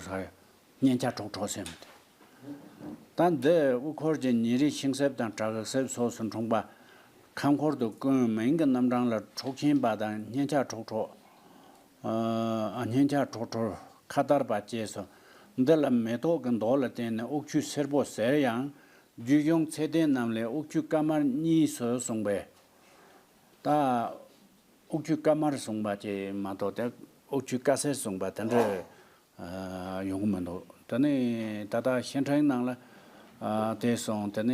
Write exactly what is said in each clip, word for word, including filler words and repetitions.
ས་ཡོད། སྙན་ཆ་ཁྲོག་ཁྲོག་ཟེར་མི་དེ། ད་འདི་དབུ་འཁོར་གྱི་ཉེ་རིང་ཤིང་གསེབ་དང་བྲག་གསེབ་སོགས་སུ་འཁྲུངས་པ། ཁ་འཁོར་དུ་ཀུན་མིང་གི་རྣམ་གྲངས་ལ་ཁྲོག་ཆེན་པ་དང་སྙན་ཆ་ཁྲོག་ཁྲོག་ཨ། སྙན་ཆ་ཁྲོག་ཁྲོག་ཁ་དར་པ་བཅས་སོ། འདི་ལ་མེ་ཏོག་གི་མདོག་ལ་བརྟེན་ནས་དབུགས་ཆུ་སེར་པོ་ཟེར་ཡང་། རྒྱུད་གཞུང་ཚད་ལྡན་རྣམས་ལས་དབུགས་ཆུ་དཀར་དམར་གཉིས་སུ་གསུངས་པས། ད་དབུགས་ཆུ་དཀར་དམར་གསུངས་པ་ཅིག་མ་གཏོགས་ཏེ་དབུགས་ཆུ་དཀར་སེར་གསུངས་པ་དེ་འདྲ་ཡོང་གི་མི་འདུག་དེ་ནས་ད་ལྟ་བཤད་ཁྲིད་ནང་ལ་དེ་སོང་དེ་ནས་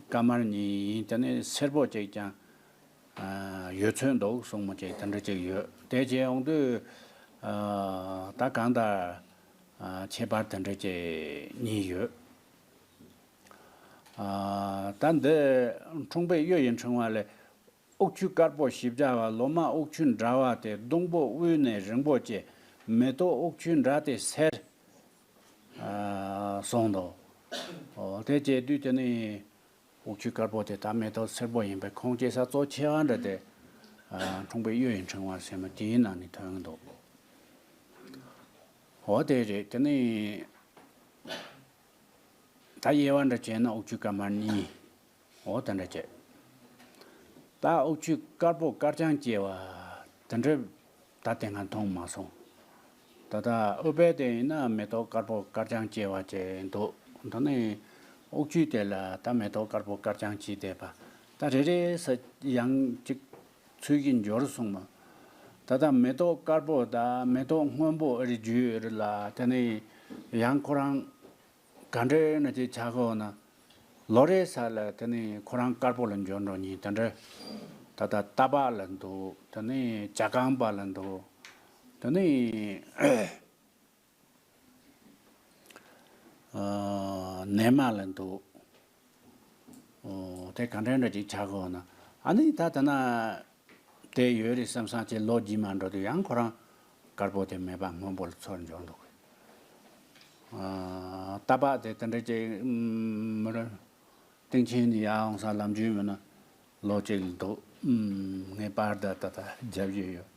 དཀར་དམར་གཉིས་ཡིན་དེ་ནས་སེར་པོ་གཅིག་ཀྱང་ཡོད་ཚོད་འདུག་གསུངས་མ་ཅིག་དེ་འདྲ་ཅིག་ཡོད། དེ་བྱས་ཡོང་དུས་ད་གང་ལྟར་ཁྱད་པར་དེ་འདྲ་ཅིག་གཉིས་ཡོད། ད་འདི་འཁྲུངས་པའི་གཡུ་ཡི་ཕྲེང་བ་ལས། དབུགས་ཆུ་དཀར་པོ་བཞི་བརྒྱ་པ་ལོ་མ་དབུགས་ཆུ་འདྲ་བ་སྟེ་ཟླུམ་པོ་དབུས་ནས་རིང་པོ་སྐྱེ། མེ་ཏོག་དབུགས་ཆུ་འདྲ་སྟེ་སེར། གསུངས་འདུག་དེ་བྱས་དུས་དེ་ནི་དབུགས་ཆུ་དཀར་པོ་དེ་ད་མེ་ཏོག་སེར་པོ་ཡིན་པས་ཁུངས་སྐྱེལ་ས་གཙོ་ཆེ་བ་འདྲ་སྟེ། འཁྲུངས་པའི་གཡུ་ཡི་ཕྲེང་བ་ཟེར་མི་དེའི་ནང་ནས་ཐོན་འདུག་འོ་དེ་རེད། དེ་ནི། ད་དབྱེ་བ་འདྲ་བྱས་ན་དབུགས་ཆུ་དཀར་དམར་གཉིས། འོ་དེ་འདྲ་བྱས། ད་དབུགས་ཆུ་དཀར་པོ་དཀར་རྐྱང་སྐྱེ་བ་དེ་འདྲ་ད་དེ་སྔ་མཐོང་མ་སོང་། ད་ལྟ་ཨུཏྤལ་དེ་ཡིན་ན་མེ་ཏོག་དཀར་པོ་དཀར་རྐྱང་སྐྱེ་བ་བྱས་འདུག་དེ་ནས་དབུགས་ཆུ་དེ་ལ་ད་མེ་ཏོག་དཀར་པོ་དཀར་རྐྱང་སྐྱེས་བསྡད་པ། ད་རེ་རེ་ས་ཡང་ཅིག་ཚུལ་བཞིན་འབྱོར་སོང་མ། ད་ལྟ་མེ་ཏོག་དཀར་པོ་དང་མེ་ཏོག་སྔོན་པོ་ཨེ་རེ་རྒྱུད་ཨེ་རེ་ལ་དེ་ནས་ཡང་ཁོ་རང་། ག་འདྲ་ན་ཅིག་ཆགས་ཀྱི་ཡོད་ན། ལོ་རེ་ས་ལ་དེ་ནི་ཁོ་རང་དཀར་པོ་ལ་འགྱུར་འགྲོ་ཉིན་དེ་འདྲ། ད་ལྟ་རྟ་ཕག་ལ་འདུག་དེ་ནི་བྱ་རྐང་པ་ལ་འདུག་དེ་ནི་ཨ་ནས་མ་ལ་འདུག་ཨོ་དེ་ག་འདྲ་འདྲ་ཅིག་ཆགས་ཀྱི་ཡོད་ན། ཨ་ནི་ད་ལྟ་ན། དེ་ཡོད་རེད་བསམ་བསམ་བྱས་ལོ་རྗེས་མ་འགྲོ་དུས་ཡང་ཁོ་རང་དཀར་པོ་དེ་མེད་པ་སྔོན་པོ་ལ་ཚུར་འགྱུར་འདུག་ཨ། རྟ་ཕག་དེ་དེ་འདྲ་ཅིག་མི་རུ་སྟེང་ཆེན་ནས་ཡར་འོང་ས་ལམ་རྒྱུད་མིན་ན་ལོ་གཅིག་ལ་འདུག་ངས་པར་ད་ད་ད་རྒྱབ་ཀྱི་ཡོད།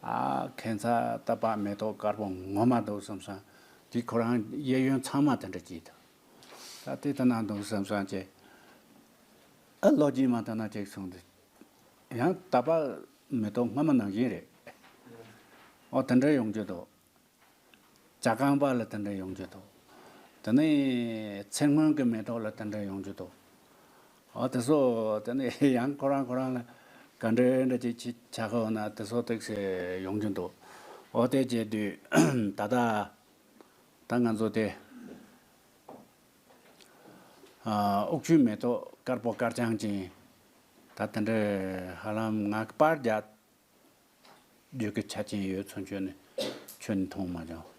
ཨ་ཁྱད་མཚར་རྟ་ཕག་མེ་ཏོག་དཀར་པོ་ངོ་མ་འདུག་བསམ་བསམ་དེ་ཁོ་རང་གཡས་གཡོན་ཚང་མ་དེ་འདྲ་ཅིག་འདུག་ད་དེ་ལྟ་ན་འདུག་བསམ་བསམ་བྱས། ཨ་ལོ་རྗེས་མ་ལྟ་ན་ཅིག་སོང་དུས། ཡང་རྟ་ཕག་མེ་ཏོག་སྔ་མ་ནང་བཞིན་རེད། ཨོ་དེ་འདྲ་ཡོང་རྒྱུ་འདུག་བྱ་རྐང་པ་ལ་དེ་འདྲ་ཡོང་རྒྱུ་འདུག་དེ་ནས་ཚེར་སྔོན་གྱི་མེ་ཏོག་ལ་དེ་འདྲ་ཡོང་རྒྱུ་འདུག་ཨོ་དེ་ཚོ་དེ་ནས་ཡང་ཁོ་རང་ཁོ་རང་ལ་ག་འདྲ་འདྲ་ཅིག་ཆ་ཆགས་ཡོད་ན་དེ་ཚོ་ཏོག་ཙམ་ཡོང་རྒྱུ་འདུག་ཨོ་དེ་བྱས་དུས་ད་ལྟ། ད་ང་ཚོ་དེ། ཨ་དབུགས་ཆུའི་མེ་ཏོག་དཀར་པོ་དཀར་རྐྱང་ཅན། ད་དེ་འདྲའི་ཧ་ལམ་ང་པར་རྒྱག་རྒྱུ་གི་ཆ་རྐྱེན་ཡོད་ཚུལ་ཁྱོན་ནས་ཁྱོན་ནས་མཐོང་མ་བྱུང་།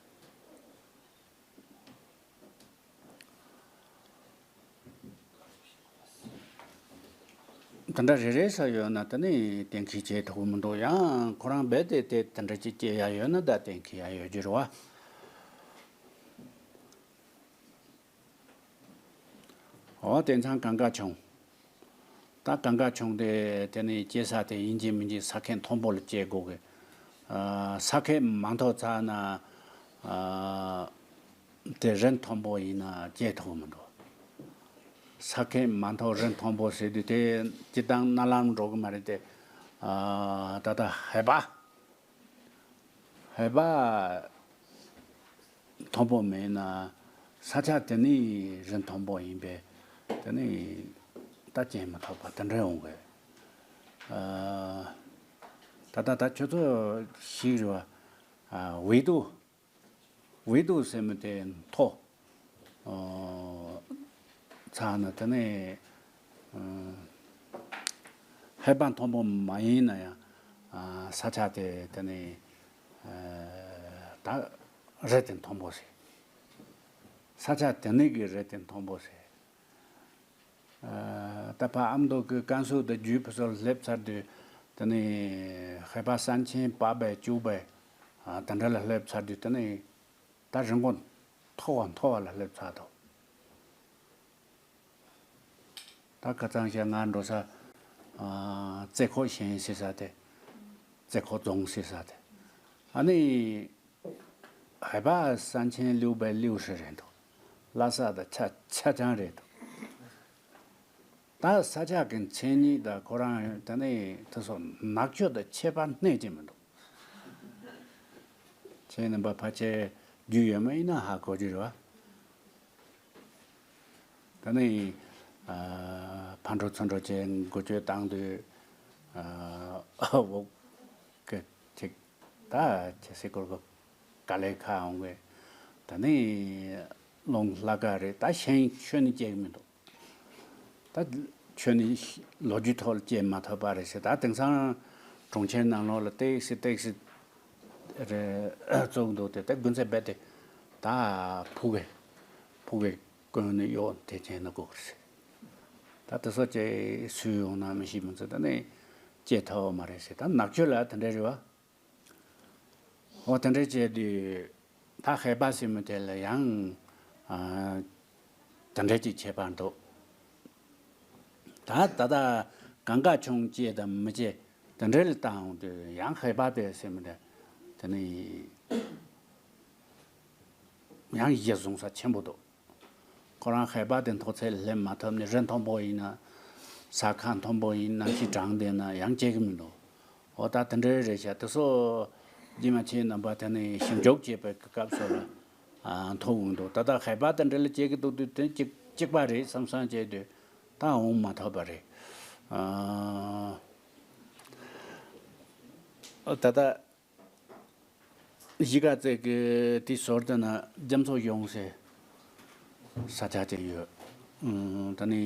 དེ་འདྲ་རེ་རེ་ས་ཡོད་ན་དེ་ནི་གཏན་འཁེལ་བྱེད་ཐུབ་ཀྱི་མི་འདུག་ཡང་ཁོ་རང་རྦད་དེ་དེ་དེ་འདྲ་ཅིག་སྐྱེ་ཡ་ཡོད་ན་ད་གཏན་འཁེལ་ཡ་ཡོད་རྒྱུ་རེད་བ། འོ་དེང་སང་གངས་དཀར་ཆུང་། ད་གངས་དཀར་ཆུང་དེ་དེ་ནི་སྐྱེ་ས་དེ་ཡིན་གཅིག་མིན་གཅིག་ས་ཁད་མཐོན་པོ་ལ་སྐྱེ་དགོས་གི། ཨ་ས་ཁད་མ་མཐོ་ཚར་ན། ཨ་དེ་རི་མཐོན་པོ་ཡིན་ན་སྐྱེ་ཐུབ་མི་འདུག་ས་ཁད་མ་མཐོ་རི་མཐོན་པོ་ཟེར་དུས་དེ་སྤྱིར་བཏང་གནའ་ལམ་འགྲོ་གི་མ་རེད་དེ། ཨ་ད་ལྟ་ཧེ་བག་ཧེ་བག་མཐོན་པོ་མེད་ན་ས་ཆ་དེ་ནི་རི་མཐོན་པོ་ཡིན་པས་དེ་ནི་ད་སྐྱེ་མི་ཐུབ་པ་དེ་འདྲ་ཡོང་གི། ཨ་ད་ལྟ་ད་ཁྱོད་ཚོ་ཤེས་རེད་བ། ཨ་འོད་དུ། འོད་དུ་ཟེར་མི་དེ་མཐོ། ཨོ། ཚ་ན་དེ་ནས་ཨ་ཧེ་བག་མཐོན་པོ་མ་ཡིན་ན་ཡང་ཨ་ས་ཆ་དེ་དེ་ནས་ཨ་ད་རི་དེ་མཐོན་པོ་ཟེར། ས་ཆ་དེ་ནས་གི་རི་དེ་མཐོན་པོ་ཟེར། ཨ་ད་ཕ་ཨ་མདོ་གི་ཀན་སུའུ་དང་རྒྱུད་ཕུ་སོར་སླེབས་ཚར་དུས་དེ་ནས་ཧེ་བག་ས་ཆེན་པགས་པའི་བཅུ་པའི་ཨ་དེ་འདྲ་ལ་སླེབས་ཚར་དུས་དེ་ནས་ད་རི་མགོ་མཐོ་བ་མཐོ་བ་ལ་སླེབས་ཚར་འདུག་ད་ཁ་སང་ཞག་ང་འགྲོ་ས་ཨ་རྩེ་ཁོག་ཞེང་ཟེར་ས་དེ། རྩེ་ཁོག་རྫོང་ཟེར་ས་དེ། ཨ་ནི། ཧེ་པ་ས་ཆེན་ལིའུ་པའི་ལིའུ་ཧྲི་རེད་འདུག་ལྷ་ས་དང་ཆ་ཆ་ཅང་རེད་འདུག་ད་ས་ཆ་གི་མཚན་ཉིད་དང་ཁོ་རང་ད་ནི་དེ་ཚོ་ནག་ཆུ་དང་ཁྱད་པར་སྣེ་གཅིག་མི་འདུག་ཁྱེད་རྣམ་པ་ཕལ་ཆེར་རྒྱུས་ཡོད་མ་ཡིན་ན་ཧ་གོ་རྒྱུ་རེད་བ། ད་ནི་ཨ་ཕར་འགྲོ་ཚུར་འགྲོ་བྱས་འགུལ་སྐྱོད་བཏང་དུས་ཨ་འོག་གི་ཅིག་ད་ཁྱེད་སའི་སྐོར་གི་དཀའ་ལས་ཁག་འོང་གི། ད་ནི་རླུང་ལྷག་ག་རེད། ད་ཤིང་ཁྱོན་ནས་སྐྱེ་གི་མི་འདུག་ད་ཁྱོན་ནས་ལོ་རྒྱུས་ཐོག་ལ་སྐྱེ་མ་ཐུབ་པ་རེད་ཟེར། ད་དེང་སང་གྲོང་ཁྱེར་ནང་ལོགས་ལ་ཏེག་སི་ཏེག་སི་རེ་བཙུགས་འདུག་དེ་ད་དགུན་ཚེ་རྦད་དེ་ད་ཕུག་གི་ཕུག་གི་ཀུན་ནས་གཡོག་དེ་བྱས་ན་དགོས་རེད། ད་དེ་ཚོ་ཅིག་སུས་ཡོང་ན་མི་ཤེས། མི་ཚོ་ད་ནི་སྐྱེ་ཐུབ་པ་མ་རེད་ཟེར། ད་ནག་ཆུ་ལ་དེ་འདྲ་རེད་བ། འོ་དེ་འདྲ་བྱས་དུས་ད་ཧེ་པ་ཟེར་མི་དེ་ལ་ཡང་ཨ་དེ་འདྲ་ཅིག་ཁྱད་པར་འདུག་ད་ད་ལྟ་གང་ག་ཆུང་སྐྱེ་དང་མི་སྐྱེ། དེ་འདྲ་ལ་བལྟ་འོང་དུས་ཡང་ཧེ་པ་དེ་ཟེར་མི་དེ་དེ་ནི་ཡང་གཞི་བཟུང་ས་ཆེན་པོ་འདུག་ཁོ་རང་ཧེ་པ་དེ་མཐོ་ཚད་ལ་སླེབས་མ་ཐུབ་ནས། རི་མཐོན་པོ་ཡིན་ན་ས་ཁ་མཐོན་པོ་ཡིན། གནམ་གཤིས་གྲང་བསྡད་ན་ཡང་སྐྱེ་གི་མི་འདུག་འོ་ད་དེ་འདྲའི་རེད་ཤག་དེ་ཚོ་རྗེས་མ་ཁྱེད་རྣམ་པ་དེ་ནས་ཞིབ་འཇུག་བྱེད་པའི་སྐབས་སུ་ལ་ཨ་ཐུག་འོང་འདུག་ད་ལྟ་ཧེ་པ་དེ་འདྲ་ལ་སྐྱེ་གི་འདུག་དུས་དེ་གཅིག་གཅིག་པ་རེད་བསམ་བསམ་བྱས་དུས་ད་འོང་མ་ཐུབ་པ་རེད། ཨ་ད་ལྟ་གཞིས་ཀ་རྩེ་གི་དེ་ཟུར་དེ་ན་རྒྱ་མཚོ་གཡུང་སའི་ས་ཆ་ཅིག་ཡོད། ཨང་། ད་ནི་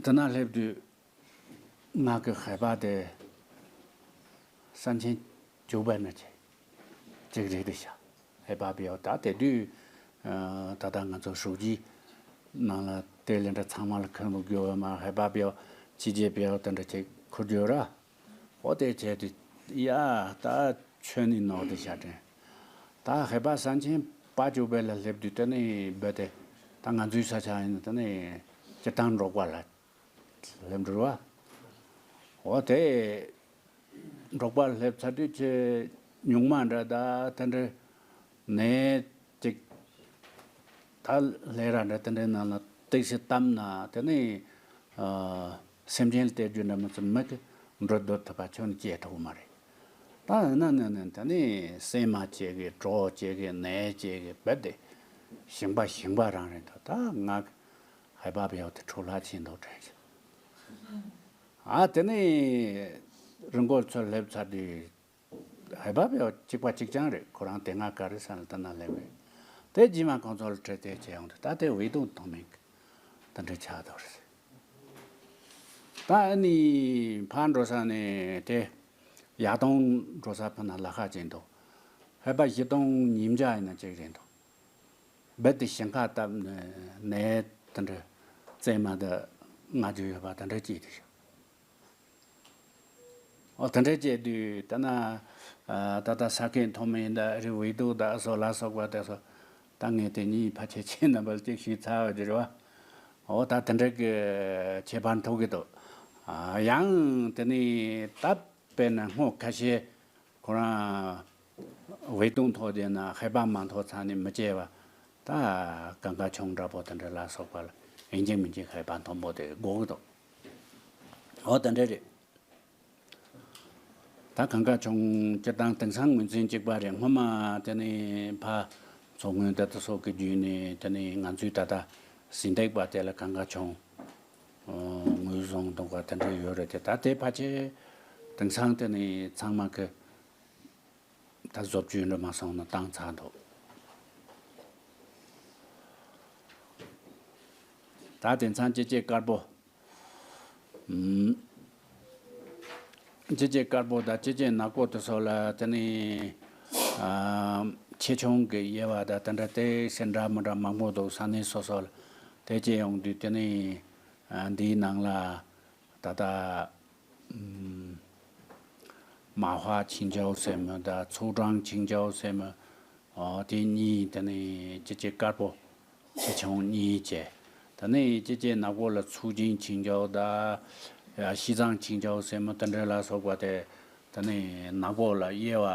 དེ་ན་སླེབས་དུས་ང་གི་ཧེ་པ་དེ་ས་ཆེན་བཅུ་པའི་ནང་གཅིག་རེད་དེ་ཤག་ཧེ་པ་བེའོ། ད་དེ་དུས་ཨ་ད་ལྟ་ང་ཚོ་ཧྲུའུ་ཅི་ནང་ལ་དེ་ལས་འདྲ་ཚང་མ་ལ་ཁུར་མི་དགོས་པ་མ། ཧེ་པ་བེའོ་ཕྱི་རྒྱལ་བེའོ་དེ་འདྲ་ཅིག་ཁུར་རྒྱུ་ར། འོ་དེ་བྱས་དུས་ཡ་ད་ཁྱོན་ནས་ནོར་དེ་ཤག་དྲན། ད་ཧེ་པ་ས་ཆེན་པ་བཅུ་པའི་ལ་སླེབས་དུས་དེ་ནི་རྦད་དེ་ད་ང་ཚོའི་ས་ཆ་ཡིན་ན་དེ་ནི་སྤྱིར་བཏང་འབྲོག་པ་ལ་སླེབས་འགྲོ་བ། འོ་དེ་འབྲོག་པ་སླེབས་ཚར་དུས་ཁྱེད་ཉུང་མ་འདྲ་ད་དེ་འདྲ་ནས་ཅིག་ད་ལས་ར་འདྲ་དེ་འདྲའི་ནང་ལ་ཏོག་ཙམ་བཏབ་ན་དེ་ནི་ཨ་སེམས་ཅན་ལ་སྟེར་རྒྱུ་འདྲ་མི་ཚོ་མི་གི་འགྲོ་སྡོད་ཐུབ་པ་ཁྱོན་ནས་སྐྱེ་ཐུབ་མ་རེད། ད་ཡིན་ན་ནི་ནི་དེ་ནི་སྲན་མ་སྐྱེ་གི། གྲོག་སྐྱེ་གི། ནས་སྐྱེ་གི། རྦད་དེ་ཞིང་པ་ཞིང་པ་རང་རེད་འདུག་ད་ང་གི་ཧེ་པ་བེའོ་དེ་འཕྲོ་བརླག་ཕྱིན་འདུག་དྲན་ཤག་ཨ་དེ་ནི་རི་མགོ་ཚོ་སླེབས་ཚར་དུས། ཧེ་པ་བེའོ་གཅིག་པ་གཅིག་རྐྱང་རེད། ཁོ་རང་དེ་སྔ་ག་རེ་ས་ལ་ལྟ་ན་སླེབས་རེད། དེ་རྗེས་མ་ཁོང་ཚོ་ལ་འཕྲད་དེ་བྱས་ཡོང་དུས་ད་དེ་ཝེ་ཏུང་ཐོང་མིང་གི་དེ་འདྲ་ཆགས་འདུག་རེད། ད་ཨ་ནི་ཕར་འགྲོ་ས་ནས་དེ་ཡར་ཏོང་འགྲོ་ས་ཕུ་ན་ལ་ཁ་ཅིག་འདུག་ཧེ་པ་བཞི་སྟོང་ཉིས་བརྒྱ་ཡིན་ན་ཅིག་རེད་འདུག་རྦད་དེ་ཞིང་ཁ་བཏབ་ནས་ནས་དེ་འདྲ་བཙས་མ་དང་ང་རྒྱུ་ཡོད་པ་དེ་འདྲ་སྐྱེས་དེ་ཤག་འོ་དེ་འདྲ་བྱས་དུས་ད་ན་ཨ་ད་ལྟ་ས་ཁའི་མཐོ་དམན་ད་རི་ཝེ་ཏུ་ད་སོགས་ལ་སོགས་པ་དེ་ཚོ་ད་ངས་དེ་གཉིས་ཕལ་ཆེར་ཁྱེད་རྣམ་པ་ལ་ཅིག་ཞུས་ཚར་བ་དེ་རེད་བ། འོ་ད་དེ་འདྲ་གི་ཁྱད་པར་མཐོང་གི་འདུག་ཨ་ཡང་དེ་ནི་ད་དཔེར་ན་སྔོ་ཁ་ཤས་ཁོ་རང་ཝེ་ཏུང་མཐོ་དེ་ན་ཧེ་པ་མ་མཐོ་ཚང་ནས་མི་སྐྱེ་བ། ད་གང་ག་ཆུང་འདྲ་པོ་དེ་འདྲ་ལ་སོགས་པ་ལ་ཡིན་གཅིག་མིན་གཅིག་ཧེ་པ་མཐོན་པོ་དེ་དགོས་ཀྱི་འདུག་འོ་དེ་འདྲ་རེད། ད་གང་ག་ཆུང་སྤྱིར་བཏང་དེང་སང་ངོས་འཛིན་གཅིག་པ་རེད། སྔོན་མ་དེ་ནི་ཕ་མཚོ་སྔོན་ད་ལྟ་སོགས་ཀྱི་བརྒྱུད་ནས་དེ་ནི་ང་ཚོའི་ད་ལྟ་ཟིན་ཏེག་པ་དེ་ལ་གང་ག་ཆུང་ངོས་བཟུང་གཏོང་བ་དེ་འདྲ་ཡོད་རེད་དེ། ད་དེ་ཕལ་ཆེར་དེང་སང་དེ་ནི་ཚང་མ་གི་ད་བཟོ་བཅོས་འདྲ་མ་སོང་ན་བཏང་ཚར་འདུག་ད་དེང་སང་ཅི་ཅི་དཀར་པོ། ཨུམ། ཅི་ཅི་དཀར་པོ་དང་ཅི་ཅི་ནག་པོ་དེ་ཚོ་ལ་དེ་ནི་ཨ་ཆེ་ཆུང་གི་དབྱེ་བ་དང་དེ་འདྲ་དེ་ཞེ་འདྲ་མི་འདྲ་མང་པོ་འདུག་ས་གནས་སོ་སོ་ལ་དེ་སྐྱེ་ཡོང་དུས་དེ་ནི་ཨ་འདིའི་ནང་ལ་ད་ལྟ་ཨུམ། མ་ཧྭ་ཆིང་ཅའོ་ཟེར་མི་དང་ཚུའུ་ཀྲང་ཆིང་ཅའོ་ཟེར་མི། ཨོ་དེ་གཉིས་དེ་ནི་ཅི་ཅི་དཀར་པོ་ཆེ་ཆུང་གཉིས་བྱས། དེ་ནི་ཅི་ཅི་ནག་པོ་ལ་ཚུའུ་ཅིང་ཆིང་ཅའོ་དང་ཞི་ཙང་ཆིང་ཅའོ་ཟེར་མི་དེ་འདྲ་ལ་སོགས་པ་དེ། དེ་ནི་ནག་པོ་ལ་དབྱེ་བ་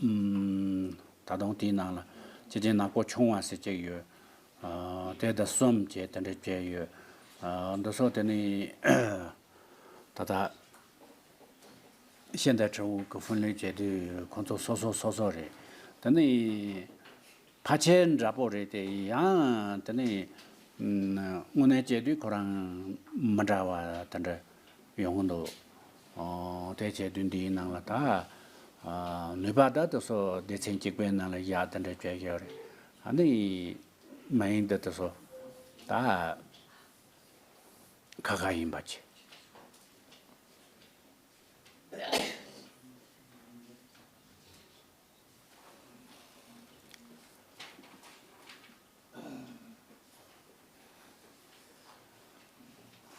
ཨུམ། ད་དུང་དེའི་ནང་ལ་སྐྱེས་ཆེན་ནག་པོ་ཆུང་བ་ཟེར་གཅིག་ཡོད། ཨ་དེ་དང་གསུམ་བཅས་དེ་འདྲ་བཅས་ཡོད། ཨ་འདི་ཚོ་དེ་ནི་ད་ལྟ་ཤེས་ལྡན་ཁྲིད་དབང་གི་ཕུན་ལས་བྱེད་དུས་ཁོང་ཚོ་སོ་སོ་སོ་སོ་རེད། དེ་ནི་ཕལ་ཆེར་འདྲ་པོ་རེད་དེ། ཡང་དེ་ནི་དངོས་གནས་བྱེད་དུས་ཁོ་རང་མི་འདྲ་བ་དེ་འདྲ་ཡོང་གི་འདུག། ཨོ་དེ་བྱེད་དུས་འདིའི་ནང་ལ་ད་ཨ་ནུས་པ་ད་དེ་ཚོ་སྡེ་ཚན་གཅིག་པའི་ནང་ལ་ཡག་དེ་འདྲ་བྱས་ཡོད་རེད། ཨ་ནི་མ་ཡིན་དེ་དེ་ཚོ་ད་ཁ་ཁ་ཡིན་པ་བྱེད།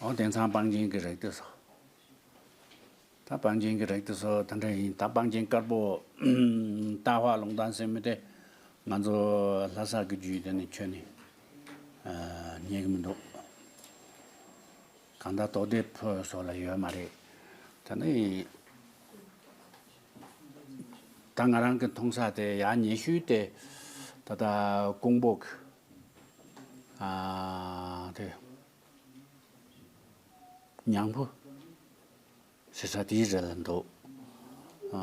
འོ་དེང་སང་པང་ཆེན་གྱི་རིགས་དེ་ཚོ། ད་པང་ཆེན་གྱི་རིགས་དེ་ཚོ་དེ་འདྲ་ཡིན། ད་པང་ཆེན་དཀར་པོ་ཏཱ་ཧྭ་ལུང་བསྟན་ཟེར་མི་དེ་ང་ཚོ་ལྷ་ས་གི་རྒྱུད་དེ་ནི་ཁྱོན་ནས་རྙེད་གི་མི་འདུག། གང་ལྟར་དོ་བདེ་ཕོ་སོགས་ལ་ཡོད་མ་རེད། ད་ནི་ད་ང་རང་གི་མཐོང་ས་དེ་ཡང་ཉེ་ཤོས་དེ་ད་ལྟ་ཀོང་པོ་གི་ཨ་དེ་ཉང་བུ་ཟེར་ས་དེའི་རི་ལ་འདུག། ཨ་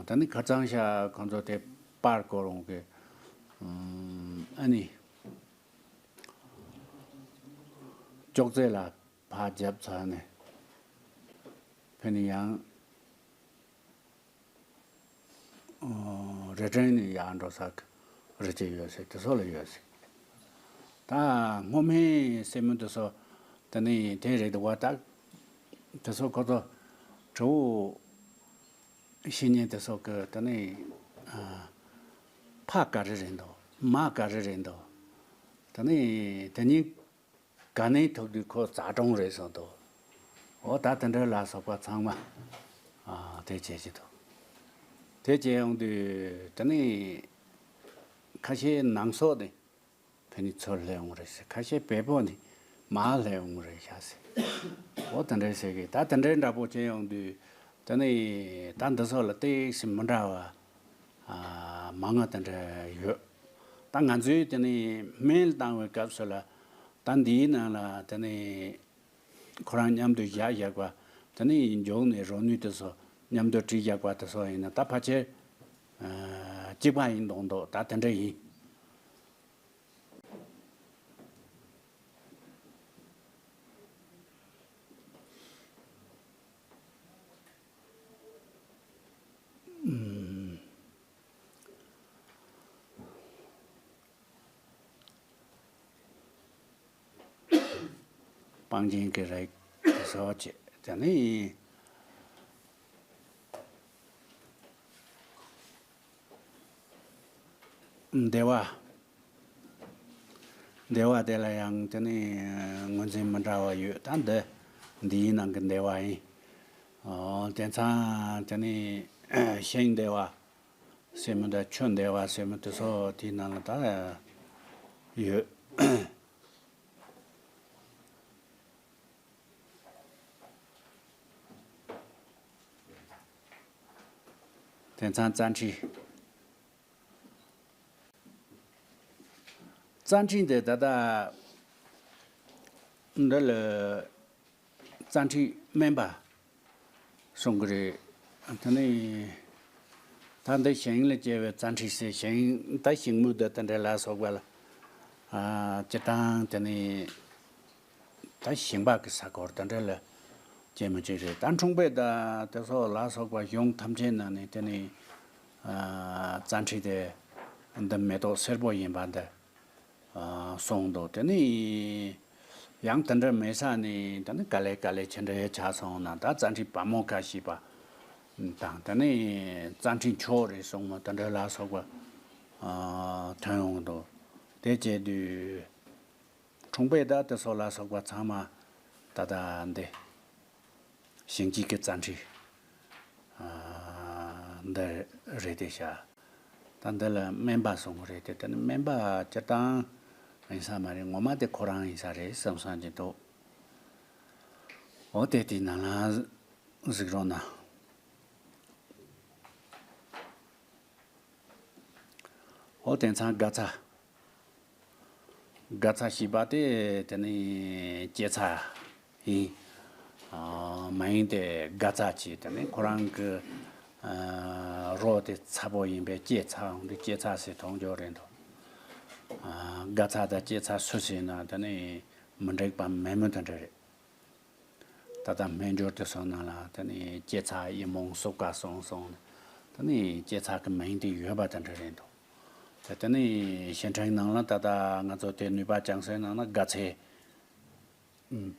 ད་ནི་ཁ་རྩང་ཤག་ཁོང་ཚོ་དེ་པར་བསྐོར་འོང་གི། ཨ་ནི་ཅོག་ཙེ་ལ་ཕར་རྒྱབ་ཚར་ནས་ཕེབས་ནས་ཡང་ཨོ་རི་ཀྲེང་ནས་ཡར་འགྲོ་ས་གི་རི་སྐྱེས་ཡོད་ཟེར། དེ་ཚོ་ལ་ཡོད་ཟེར། ད་སྔོ་སྨན་སེན་མོ་དེ་ཚོ་དེ་ནས་དེ་རེད་འདུག་བ། ད་དེ་ཚོ་ཁོ་ཚོ་དྲི་བ་བཤད་མཁན་དེ་ཚོ་གི་དེ་ནས་ཨ་ཕ་ག་རེ་རེད་འདུག། མ་ག་རེ་རེད་འདུག། དེ་ནས་དེ་གཉིས་ག་ནས་ཐུག་དུས་ཁོ་རྩ་གྲོང་རེད་གསུངས་འདུག། འོ་ད་དེ་འདྲ་ལ་སོགས་པ་ཚང་མ་ཨ་དེ་བྱེད་ཀྱི་འདུག། དེ་བྱེད་ཡོང་དུས་དེ་ནས་ཁ་ཤས་ནང་སོག་ནས་ཕེབས་ནས་ཚུར་སླེབས་ཡོང་རེད་ཟེར། ཁ་ཤས་བལ་པོ་ནས་མར་སླེབས་ཡོང་རེད་ཤག་ཟེར། འོ་དེ་འདྲ་ཟེར་གི། ད་དེ་འདྲའི་འདྲ་པོ་བྱེད་ཡོང་དུས་དེ་ནས་ད་འདི་ཚོ་ལ་ཏོག་ཙམ་མི་འདྲ་བ་ཨ་མང་ང་དེ་འདྲ་ཡོད། ད་ང་ཚོའི་དེ་ནས་སྨན་བཏང་བའི་སྐབས་སུ་ལ་ད་འདིའི་ནང་ལ་དེ་ནས་ཁོ་རང་མཉམ་དུ་བཞག་བཞག་པ། དེ་ནས་མགྱོགས་ནས་རོ་ནུས་དེ་ཚོ་མཉམ་དུ་བྲིས་བཞག་པ་དེ་ཚོ་ཡིན་ན་ད་ཕལ་ཆེར་ཨ་གཅིག་པ་ཡིན་མདོག་མདོག། ད་དེ་འདྲ་ཡིན། པང་ཆེན་གྱི་རིགས་དེ་ཚོ་བྱས། དེ་ནས་བདེ་བ། བདེ་བ་དེ་ལ་ཡང་དེ་ནས་ངོས་འཛིན་མི་འདྲ་བ་ཡོད། ད་འདི་འདིའི་ནང་གི་བདེ་བ་ཡིན། ཨོ་དེང་སང་དེ་ནས་ཤིང་བདེ་བ་ཟེར་མི་འདྲ། ཆུ་བདེ་བ་ཟེར་མི་དེ་ཚོ་དེའི་ནང་ལ་ད་ཡོད། དེང་སང་རྩ་ཁྲིད། རྩ་ཁྲིད་འདི་ད་ལྟ་འདི་ལ་རྩ་ཁྲིད་སྨན་པ་གསུང་གི་རེད། དེ་ནས་ད་འདི་ཞིང་ལ་སྐྱེ་བའི་རྩ་ཁྲིད་ཟེར། ཞིང་ད་ཞིང་རྨོ་དང་དེ་འདྲ་ལ་སོགས་པ་ལ་ཨ་སྤྱིར་བཏང་དེ་ནས་ད་ཞིང་པ་གི་ས་སྐོར་དེ་འདྲ་ལ་སྐྱེས་མི་གཅིག་རེད། ད་འཁྲུངས་པའི་ཟླ་དེ་སོགས་ལ་སོགས་པ་གཞུང་ཐམས་ཅད་ནང་ནས་དེ་ནས་ཨ་རྩ་ཁྲིད་དེ་འདི་མེ་ཏོག་སེར་པོ་ཡིན་པ་འདི་ཨ་གསུངས་འདུག། དེ་ནས་ཡང་དེ་འདྲ་མེད་ས་ནས་དེ་ནས་ག་ལེ་ག་ལེ་ཆེ་འདྲ་ཡ་ཆགས་སོང་ན། ད་རྩ་ཁྲིད་བ་མོ་ཁ་ཤས་པ་དང་དེ་ནས་རྩ་ཁྲིད་མཆོག་རེད་གསུངས་མ་དེ་འདྲ་ལ་སོགས་པ་ཨ་ཐོན་ཡོང་འདུག། དེ་བྱས་དུས་འཁྲུངས་པའི་ཟླ་དེ་སོགས་ལ་སོགས་པ་ཚང་མ་ད་ལྟ་འདི་ཞིང་སྐྱེས་ཀྱི་རྩ་ཁྲིད་ཨ་འདི་རེད་དེ་ཤག། ད་འདི་ལ་སྨན་པ་གསུང་གི་རེད་དེ། དེ་ནི་སྨན་པ་སྤྱིར་བཏང་ཡིན་ས་མ་རེད། ངོ་མ་དེ་ཁོ་རང་ཡིན་ས་རེད་བསམ་བསམ་གྱི་འདུག། འོ་དེ་དེའི་ནང་ལ་གཟིགས་རོགས་གནང་། ཨོ་དེང་སང་དགའ་ཚལ། དགའ་ཚལ་ཞེས་པ་དེ་དེ་ནི་སྐྱེ་ཚལ་ཡིན། ཨ་མིང་དེ་དགའ་ཚལ་གྱིས་དེ་ནི་ཁོ་རང་གི་ཨ་རོ་དེ་ཚ་པོ་ཡིན་པས་སྐྱེ་ཚལ། འོང་དུས་སྐྱེ་ཚལ་ཟེར་མཐོང་རྒྱུ་རེད་འདུག་ཨ་དགའ་ཚལ་དང་སྐྱེ་ཚལ་སུ་ཟེར་ན་དེ་ནི་མི་འགྲིག་པ་མེད་མོད་དེ་འདྲ་རེད། ད་ལྟ་སྨན་སྦྱོར་དེ་ཚོ་ནང་ལ་དེ་ནི་སྐྱེ་ཚལ་ཡི་མོང་སུ་ཀ་སོང་སོང་། དེ་ནི་སྐྱེ་ཚལ་གྱི་མིང་དེ་ཡོད་པ་དེ་འདྲ་རེད་འདུག་དེ་དེ་ནི་བཤད་ཁྲིམས་ནང་ལ་ད་ལྟ་ང་ཚོ་དེ་ནུས་པ་བཅངས་སའི་ནང་ན་དགའ་ཚལ་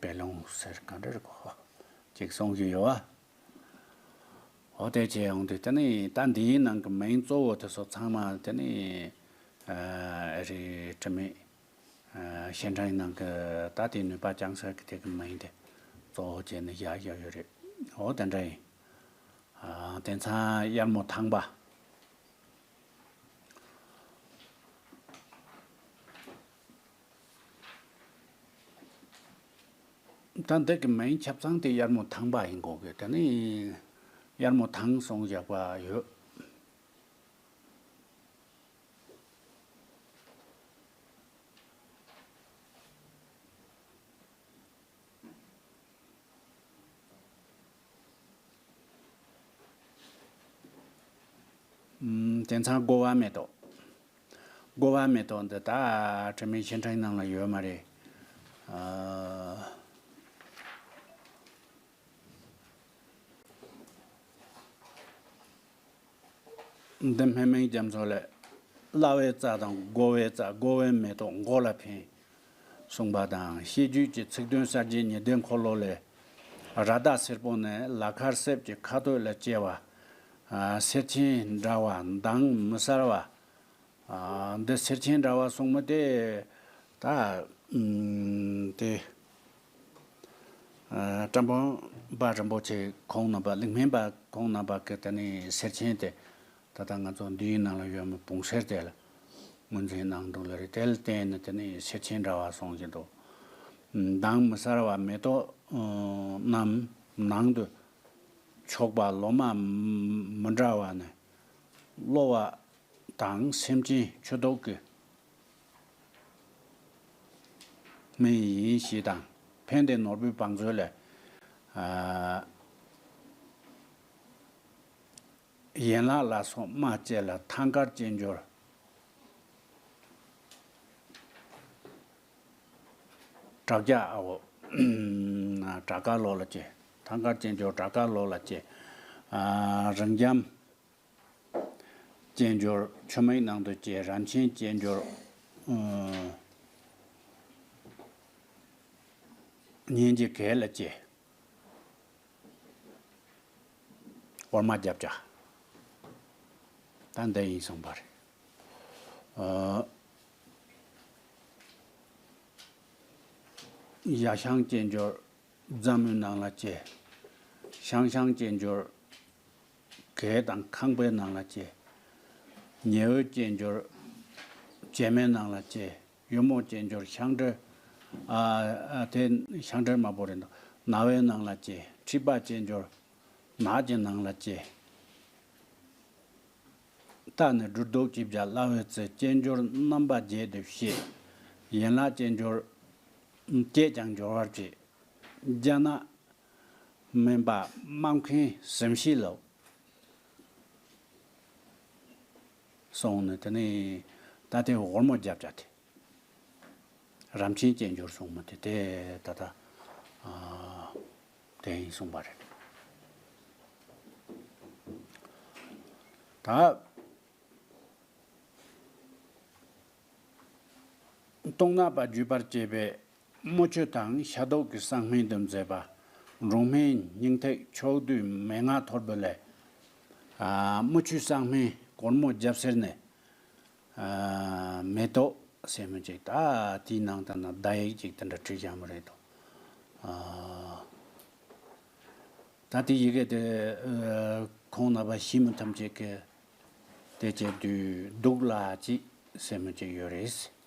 བེ་ལུང་ཟེར་ག་འདྲ་རེད་གོ་ཅིག་གསུང་གི་ཡོད་བ། འོ་དེ་བྱས་ཡོང་དུས་དེ་ནི་ད་འདིའི་ནང་གི་མིང་གཙོ་བོ་དེ་ཚོ་ཚང་མ་དེ་ནི་ཨ་རི་དྲི་མེད། ཨ་བཤད་ཁྲིམས་ནང་གི་ད་དེ་ནུས་པ་བཅངས་ས་གི་དེ་གི་མིང་དེ་གཙོ་བོ་བྱས་ནས་བཞག་བཞག་ཡོད་རེད། འོ་དེ་འདྲ་ཡིན། ཨ་དེང་སང་དབྱར་མོ་ཐང་པ། ད་འདི་གི་མིང་ཆ་ཚང་དེ་དབྱར་མོ་ཐང་པ་ཡིན་དགོས་གི། དེ་ནི་དབྱར་མོ་ཐང་སོང་བཞག་པ་ཡོད། ཨུམ། དེང་སང་དགོ་བ་མེ་ཏོག་དགོ་བ་མེ་ཏོག་འདི་ད་དྲི་མེད་བཤད་ཁྲིམས་ནང་ལ་ཡོད་མ་རེད། ཨ། འདི་སྨན་མིང་རྒྱ་མཚོ་ལས། སླ་བའི་རྩ་དང་དགོ་བའི་རྩ། དགོ་བའི་མེ་ཏོག་མགོ་ལ་ཕན། གསུངས་པ་དང་། བཤད་རྒྱུད་ཀྱི་ཚིག་དོན་གསར་བརྗེའི་ཉི་ཟླའི་འཁོར་ལོ་ལས། ར་དྭགས་སེར་པོ་ནི་ལ་ཁར་གསེབ་ཀྱི་ཁ་སྟོད་ལ་སྐྱེ་བ། ཨ་སེར་ཆེན་འདྲ་བ་མདངས་མི་གསལ་བ། ཨ་འདི་སེར་ཆེན་འདྲ་བ་གསུངས་མི་དེ་ད་ཨུམ་དེ་ཨ་བཀྲ་འབུམ་པ་རིན་པོ་ཆེ་ཁོང་རྣམ་པ། ལིག་སྨན་པ་ཁོང་རྣམ་པ་གི་དེ་ནི་སེར་ཆེན་དེ་ད་ལྟ་ང་ཚོ་འདིའི་ནང་ལ་ཡོད་མི་བོང་སེར་དེ་ལ་ངོས་འཛིན་གནང་འདུག་ལ་རེད། དེ་ལ་བརྟེན་ནས་དེ་ནི་སེར་ཆེན་འདྲ་བ་གསུང་གི་འདུག་མདངས་མི་གསལ་བ། མེ་ཏོག་ཨ་རྣམས་ནང་དུ་ཕྱོགས་པ་ལོ་མ་མི་འདྲ་བ་ནི་གློ་བ་དང་སེམས་ཅན་ཆུ་ཏོག་གི་སྨན་ཡིན་ཞེས་དང་། ཕན་བདེ་ནོར་བུའི་བང་མཛོད་ལས། ཨ་ཡན་ལག་ལ་སོགས་རྨ་བཅད་ལ། ཐང་དཀར་ཅན་སྦྱོར་བྲག་རྒྱ་ཨ་འོ་བྲག་དཀར་ལོ་ལ་སྐྱེ། ཐང་དཀར་ཅན་སྦྱོར་བྲག་དཀར་ལོ་ལ་སྐྱེ། ཨ་རིང་འཇམ་ཅན་སྦྱོར་ཆུ་མིག་ནང་དུ་སྐྱེ། རམ་ཆེན་ཅན་སྦྱོར་ཨ་གཉན་གྱི་གད་ལ་སྐྱེ། འོར་མ་རྒྱབ་བྱ། ད་འདི་ཡིན་གསུངས་པ་རེད། ཨ་ཡ་ཤང་ཅན་སྦྱོར་རྫ་མའི་ནང་ལ་སྐྱེ། ཤང་ཤང་ཅན་སྦྱོར་གད་དང་ཁང་པའི་ནང་ལ་སྐྱེ། ཉེ་འོད་ཅན་སྦྱོར་བྱེ་མའི་ནང་ལ་སྐྱེ། གཡུ་མོ་ཅན་སྦྱོར་ཤང་སྒྲོལ། ཨ་ཨ་དེ་ཤང་སྒྲོལ་མ་པོ་རེད་འདུག་ན་བའི་ནང་ལ་སྐྱེ། མཁྲིས་པ་ཅན་སྦྱོར་ནགས་ཀྱི་ནང་ལ་སྐྱེ། རྟ་ནི་སྦྲུལ་གདུག་ཅེས་བྱ་སླ་བའི་རྩི། ཅན་སྦྱོར་རྣམ་པ་བརྒྱད་དུ་བཤད། ཡན་ལག་ཅན་སྦྱོར་བཅད་ཀྱང་སྦྱོར་བར་བྱེད། རྒྱ་ནག་སྨན་པ་དམངས་མཁན་གཟིམ་ཤེས་ལོ། སོང་ནས་དེ་ནས་ད་ལྟའི་འོར་མོ་རྒྱབ་བྱ་དེ། རམ་ཆེན་ཅན་སྦྱོར་གསུངས་མི་དེ་དེ་ད་ལྟ་ཨ་དེ་ཡིན་གསུངས་པ་རེད། ད་གཏོང་ནག་པ་བརྒྱུད་པར་བྱེད་པའི་དམུ་ཆུ་དང་ཤ་དོག་གི་བསང་སྨན་དུ་མཛད་པ། འབྲོང་སྨན་སྙིང་ཐིག་ཕྱོགས་བསྡུས་མན་ངག་ཐོར་བུ་ལས། ཨ་དམུ་ཆུའི་བསང་སྨན་གོར་མོ་རྒྱབ་ཟེར་ནས། ཨ་མེ་ཏོག་ཟེར་མི་ཅིག་ད་དེའི་ནང་དུ་ན་བརྡ་ཡིག་ཅིག་དེ་འདྲ་བྲིས་བཞག་མི་རེད་དོ། ཨ་ད་དེ་ཡི་གེ་དེ་ཨ་ཁོང་རྣམ་པ་ཤེས་མི་ཐམས་ཅད་ཀྱིས་དེ་བྱེད་དུས་སྡུག་ལ་ཅིག་ཟེར་མི་ཅིག་ཡོད་རེད།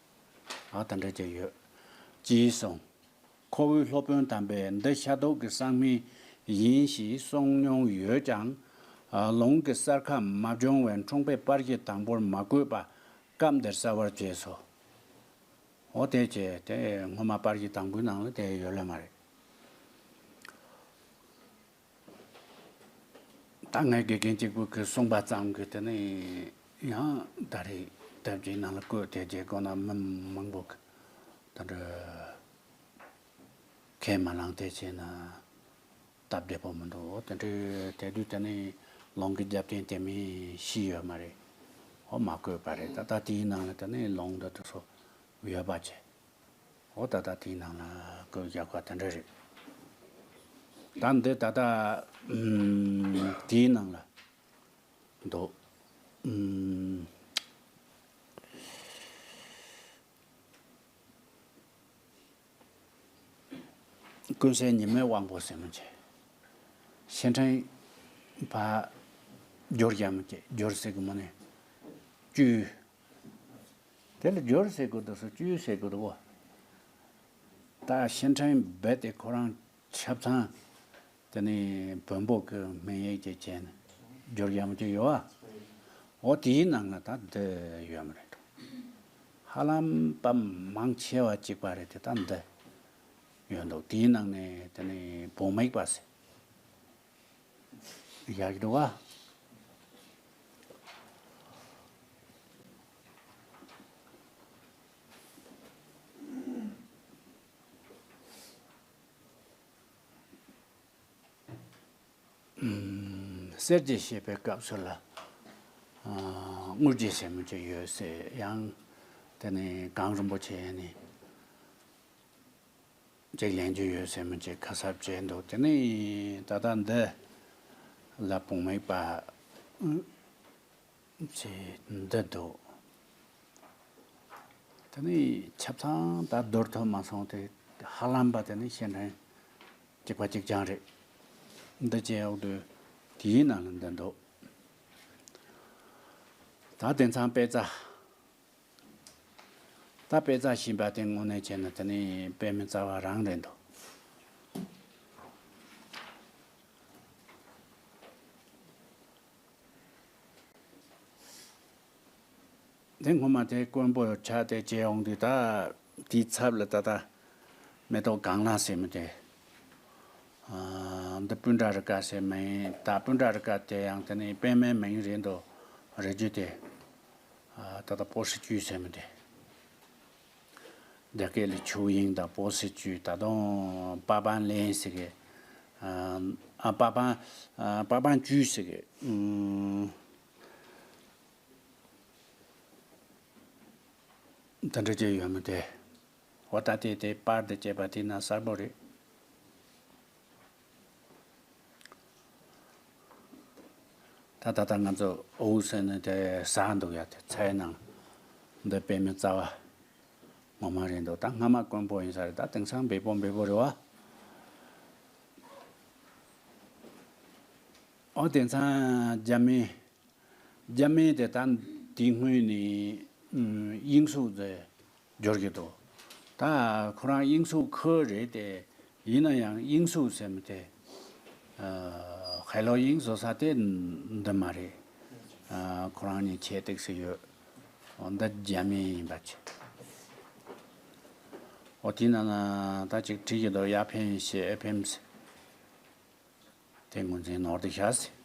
ཨ་དེ་འདྲ་ཅིག་ཡོད། ཅེས་གསུངས། ཁོ་བོའི་སློབ་དཔོན་དམ་པས་འདི་ཤ་དོག་གི་བསང་སྨན་ཡིན་ཞེས་གསུངས་མྱོང་ཡོད་ཀྱང་། ལུང་གི་གསར་ཁ་མ་བྱུང་བས་འཁྲུངས་པའི་པར་གཞི་དང་པོར་མ་བཀོད་པ། སྐབས་འདིར་གསལ་བར་བྱས་སོ། འོ་དེ་བྱས་དེ་སྔོན་མ་པར་གྱི་དང་པོའི་ནང་ལ་དེ་ཡོད་ལེ་མ་རེད། ད་ངའི་དགེ་རྒན་གཅིག་པུ་གིས་གསུངས་པ་ཙམ་གྱིས་དེ་ནི་ཡང་ད་རེས་དེབ་ཀྱི་ནང་ལ་བཀོད་དེ་རྗེས་གོ་ན་མི་མང་པོ་གིས་ད་འདྲ་ཁས་མ་བླངས་དེ་བྱས་ན་སྟབས་བདེ་པོ་མི་འདུག་འོ་དེ་འདྲའི་དེ་དུས་དེ་ནི་ལུང་གི་རྒྱབ་རྟེན་དེ་མི་ཤི་ཡོད་མ་རེད། འོ་མ་བཀོད་པ་རེད། ད་ལྟ་དེའི་ནང་ལ་དེ་ནི་ལུང་འདི་དེ་ཚོ་ཡོད་པ་བྱས། འོ་ད་ལྟ་དེའི་ནང་ལ་བཀོད་རྒྱག་པ་དེ་འདྲ་རེད། ད་འདི་ད་ལྟ་ཨམ་དེའི་ནང་ལ་འདུག་ཨམ། ཀུན་གསལ་ཉི་མའི་དབང་པོ་ཟེར་མི་བྱེད། ཕྱིར་དྲན་པ་སྦྱོར་རྒྱག་མི་བྱེད། སྦྱོར་ཟེར་གི་མོ་ནས་བཅུ། དེ་ལ་སྦྱོར་ཟེར་དགོས་འདུག་སོ་བཅུ་ཟེར་དགོས་འདུག་གོ། ད་ཕྱིར་དྲན་རྦད་དེ་ཁོ་རང་ཆ་ཚང་དེ་ནི་བོན་པོ་གི་སྨན་ཡིག་ཅིག་བྱས་ནས་སྦྱོར་ཡག་མོ་ཅིག་ཡོད་ཨ། འོ་དེའི་ནང་ལ་ད་འདི་ཡོད་མ་རེད། ཧ་ལམ་པ་མང་ཆེ་བ་གཅིག་པ་རེད་དེ་ད་འདི་ཡོད་འདུག་དེའི་ནང་ནས་དེ་ནི་བུམ་མིག་པ་ཟེར། ཡག་གི་འདུག་ག་ཨུམ། གསེར་གྱི་བཤད་པའི་སྐབས་སུ་ལ། ཨ། དངུལ་གྱི་ཟེར་མི་ཅིག་ཡོད་ཟེར་ཡང་། དེ་ནི་གངས་རིན་པོ་ཆེ་ནི། ཅིག་ལེན་རྒྱུ་ཡོད་ཟེར་མི་ཅིག་ཁ་གསབ་བྱས་འདུག་དེ་ནི་ད་ལྟ་འདི་ལ་བུམ་མིག་པ་ཅེས་འདི་འདུག་དེ་ནི་ཆ་ཚང་ད་བསྡུར་ཐུབ་མ་སོང་སྟེ་ཧ་ལམ་པ་དེ་ནི་ཕྱིར་དྲན་གཅིག་པ་གཅིག་རྐྱང་རེད། འདི་བྱས་འོག་ཏུ་དེའི་ནང་ལ་འདི་འདུག་ད་དེང་སང་དཔེ་ཆ། ད་དཔེ་ཆ་ཞིག་པ་དེ་དངོས་གནས་བྱས་ན་དེ་ནི་དཔེ་མི་རྩ་བ་རང་རེད་འདུག་དེ་སྔོན་མ་དེ་དཀོན་པོ་ཆགས་ཏེ་བྱས་འོང་དུས་ད་དེའི་ཚབ་ལ་ད་ལྟ་མེ་ཏོག་གང་ལ་ཟེར་མི་དེ། ཨ། འདི་སྤུན་ཟླ་རི་དཀར་ཟེར་མིན་ད་སྤུན་ཟླ་རི་དཀར་དེ་ཡང་དེ་ནི་པད་མའི་མིང་རེད་འདུག་རེ་རྒྱུ་དེ། ཨ། ད་ལྟ་པོ་སི་ཅུས་ཟེར་མི་དེ། རྒྱ་སྐད་ལ་ཆུ་དབྱིངས་དང་པོ་སི་ཅུས་ད་དུང་པ་པན་ལེན་ཟེར་གི། ཨ། པ་པན། ཨ། པ་པན་ཅུས་ཟེར་གི། ཨུམ། དེ་འདྲ་ཅིག་ཡོད་མི་དེ། འོ་ད་དེ་དེ་པར་དེ་བྱས་པ་དེ་ན་གསལ་པོ་རེད། ད་ད་ལྟ་ང་ཚོ་འུ་ཟེར་ནས་དེ་ཟ་འདུག་ཡ་དེ་ཚའི་ནང་འདི་དཔེ་མི་རྩ་བ་ངོ་མ་རེད་འདུག་ད་སྔ་མ་དཀོན་པོ་ཡིན་ས་རེད། ད་དེང་སང་འབེལ་པོ་འབེལ་པོ་རེད་བ། འོ་དེང་སང་རྒྱ་མི། རྒྱ་མི་དེ་ད་དེ་སྔོན་ནས་དབྱིངས་གཟུགས་དེ་སྦྱོར་གྱི་འདུག་ད་ཁོ་རང་དབྱིངས་གཟུགས་ཁོ་རེད་དེ། ཡིན་ན་ཡང་དབྱིངས་གཟུགས་ཟེར་མི་དེ། ཧའེ་ལོ་དབྱིངས་བཟོ་ས་དེ་འདི་མ་རེད། ཁོ་རང་གཉིས་ཁྱད་ཏིག་སེ་ཡོད། འོ་འདི་རྒྱ་མི་ཡིན་པ་ཆེ། འོ་དེ་ན་ན་ད་ཅིག་བྲིས་ཀྱི་འདུག་ཡ་ཕན་ཞེས་ཨེ་ཕེམ་སི། དེ་ངོས་འཛིན་ནོར་དེ་བཞག་སྲིད།